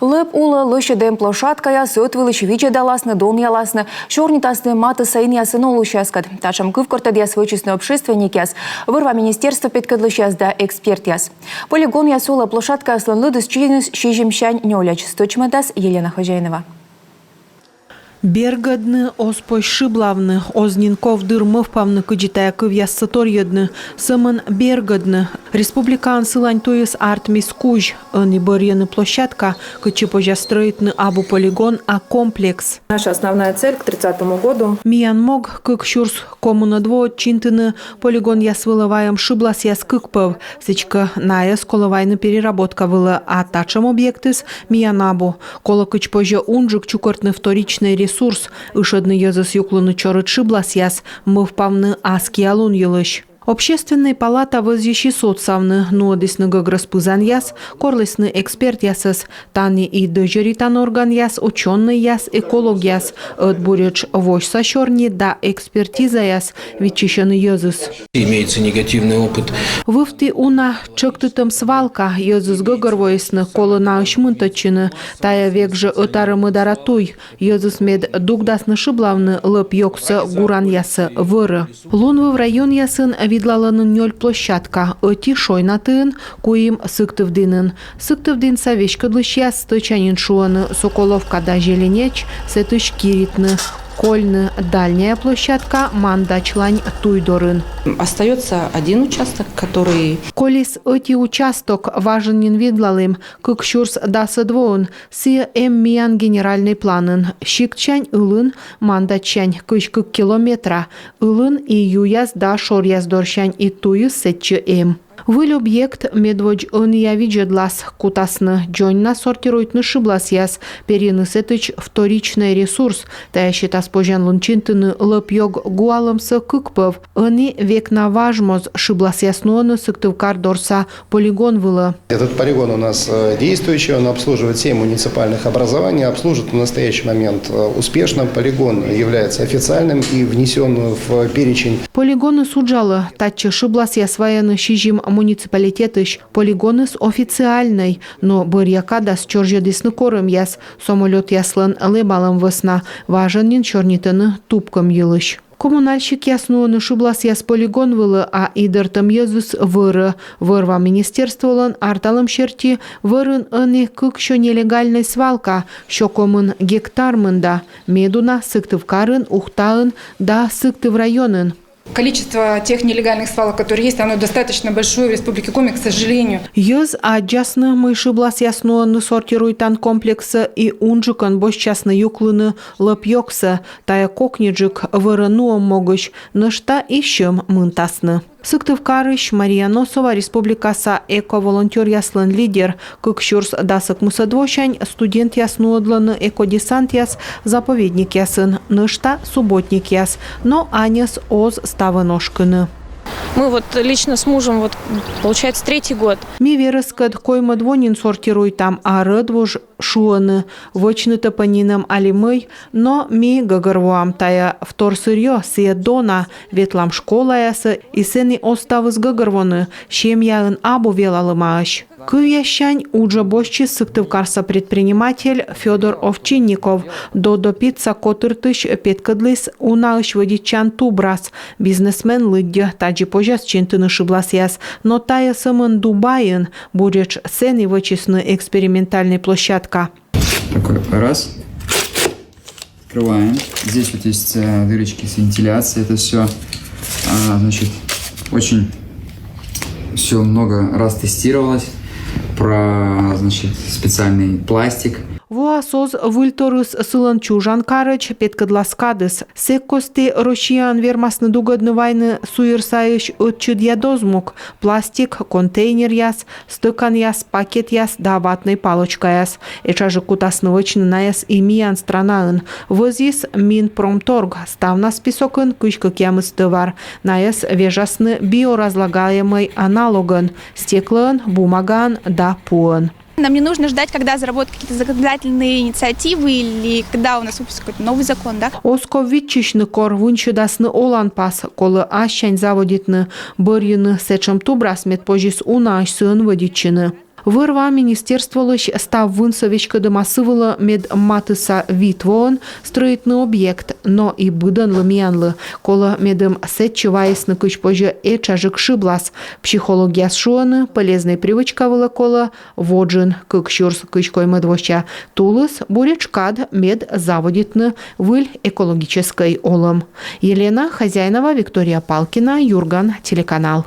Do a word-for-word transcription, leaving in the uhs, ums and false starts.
Лӧп улӧ лӧсьӧдӧм площадкаяс ӧтвылысь видзӧдаласны, донъяласны, сёрнитасны матысса инъясӧн олысьяскӧд. Татшӧм кывкӧртӧдъяс вӧчисны общественникъяс. Вӧр-ва министерство петкӧдлысьяс да экспертъяс. Полигонъяс улӧ площадкаяслӧн лыдыс чиніс сизимсянь нёльӧдз. Стӧчмӧдас Елена Хозяинова. Бергӧдны оз позь шыблавны, оз нин ков дыр мӧвпавны, кыдзи тайӧ кывъяссӧ торйӧдны, сӧмын бергӧдны. Республикаын сылань туйыс артмис кузь, ӧні бӧрйӧны площадка, кытчӧ позяс стрӧитны абу полигон, а комплекс. Наша основная цель к тридцатому году. Миян мог кык сюрс комынӧд воӧдз чинтыны полигонъяс вылӧ вайӧм шыбласъяс кык пӧв, сідзкӧ, найӧс колӧ вайны переработка вылӧ, а татшӧм объектыс миян абу. Колӧ кыдз позьӧ унджык чукӧртны вторичнӧй ресурс, ышӧдны йӧзӧс юклыны чорыд шыбласъяс, мӧвпавны аскиа лун йылысь. Общественнӧй палата вӧзйысис отсавны, нуӧдісны гӧгрӧс пызанъяс, корлісны экспертъясӧс. Тані и дӧзьӧритан органъяс, учёнӧйяс, экологъяс, ӧд буретш восьса сёрни да экспертизаяс виччысьӧны йӧзыс. Имеется негативный опыт. Вывті уна тшӧктытӧм свалка, йӧзыс гӧгӧрвоисны, колӧ наысь мынтӧдчыны. Тайӧ век жӧ ӧтарӧ-мӧдарӧ туй. Йӧзыс мед дугдасны шыблавны лӧп-ёгсӧ, гуранъясӧ вӧрӧ. Лунвыв районъясын видлалӧны нёль площадка, ӧти Шойнатыын, куим Сыктывдінын. Сыктывдінса веськӧдлысьяс стӧча нин шуӧны Соколовка да Зеленеч, сэтысь киритны, кольны дальняя площадка Мандачлань туй дорын. Остаётся один участок, который... Колис ӧти участок, важӧн нин видлалім, кык сюрс дасӧд воын, сійӧ эм миян генеральнӧй планын. Сиктсянь ылын, Мандачсянь, кызь кык километра. Ылын и юяс да шоръяс дорсянь, и туйыс сэтчӧ эм. Выль объект медводз ӧнія видзӧдлас. Кутасны дзоньна сортируйтны шыбласъяс, перйыны сэтысь вторичнӧй ресурс. Тайӧ сетас позянлун чинтыны лӧп-ёг гуалӧмсӧ кык пӧв. Ӧні век на важ моз шыбласъяс нуӧны Сыктывкар дорса полигон вылӧ. Этот полигон у нас, э, действующий, он обслуживает семь муниципальных образований, обслуживает в настоящий момент, э, успешно. Полигон является официальным и внесён в перечень. Полигоныс уджалӧ, татчӧ шыбласъяс вайӧны сизим муниципалитетысь. Полигоныс официальнӧй, но бӧръя кадас чорзьӧдісны корӧмъяс, самолётъяслӧн лэбалӧм вӧсна, важӧн нин сёрнитӧны тупкӧм йылысь. Коммунальщикъяс нуӧны шыбласъяс полигон вылӧ, а идӧртӧм йӧзыс вӧрӧ. Вӧр-ва министерстволӧн арталӧм серти, вӧрын ӧні кыксё нелегальнӧй свалка, сё комын гектар мында, медуна Сыктывкарын, Ухтаын да Сыктыв районын. Количество тех нелегальных свалок, которые есть, оно достаточно большое в Республике Коми, к сожалению. Йӧз аддзасны, мый шыбласъяс нуӧны сортируйтан комплексӧ и унджыкӧн босьтчасны юклыны лӧп-ёгсӧ. Тайӧ кокньыджык вӧрӧ нуӧм могысь, нӧшта и сьӧм мынтасны. Сыктывкарысь Мария Носова, республикаса эко-волонтёръяслӧн лидер. Кык сюрс дас ӧкмысӧд восянь студентъяс нуӧдлӧны экодесантъяс заповедникъясын, нӧшта субботникъяс, но аньӧс оз ставӧн ошкыны. Мы вот лично с мужем, вот, получается, третий год. Ми верӧскӧд коймӧд во нин сортируйтам, а рӧдвуж шуӧны, вӧчнытӧ пӧ нинӧм али мый, но ми гӧгӧрвоам, тайӧ втор сырьё, сійӧ дона, ветлам школаясӧ, и сэні оз ставыс гӧгӧрвоны, семьяын абу велалӧмаӧсь. Кывъяссянь уджӧ босьтчис сыктывкарса предприниматель Фёдор Овчинников. Додо Пицца котыртысь петкӧдліс унаысь вӧдитчан тубрас. Бизнесмен лыддьӧ, тадзи позяс чинтыны шыбласъяс. Но тайӧ сӧмын Дубайын, буретш сэні вӧчисны экспериментальнӧй площадка. Такой раз. Открываем. Здесь вот есть, э, дырочки с вентиляцией. Это всё, а, значит, очень всё много раз тестировалось. Про, значит, специальный пластик. Воас оз выльторйыс сылӧн чужан карӧдз петкӧдлас кадыс. Сэк кості Россияын вермасны дугӧдны вайны суйӧр сайысь ӧтчыдъя дозмук: пластик контейнеръяс, стӧканъяс, пакетъяс да ватнӧй палочкаяс. Этша жӧ кутасны вӧчны найӧс и миян странаын. Вӧзйис Минпромторг, ставнас списокын кызь кӧкъямыс тӧвар. Найӧс вежасны биоразлагаемӧй аналогӧн: стеклӧӧн, бумагаӧн да пуӧн. Нам не нужно ждать, когда заработают какие-то законодательные инициативы или когда у нас выпустят какой-то новый закон, да? Оз ков виччысьны, кор вынсьӧдасны оланпас, колӧ ассянь заводитны, бӧрйыны сэтшӧм тубрас, мед позис унаысь сыӧн вӧдитчыны. Вӧр-ва министерстволысь став вынсӧ веськӧдӧма сы вылӧ, мед матысса вит воӧн стрӧитны объект, но и быдӧнлы миянлы колӧ, медым сэтчӧ вайисны кыдз позьӧ этшаджык шыблас. Психологъяс шуӧны, полезный привычка вылӧ колӧ во джын. Кык сюрс кызь коймӧд вося тулыс буретш кад, мед заводитны выль экологическӧй олӧм. Елена Хозяинова, Виктория Палкина, «Юрган» телеканал.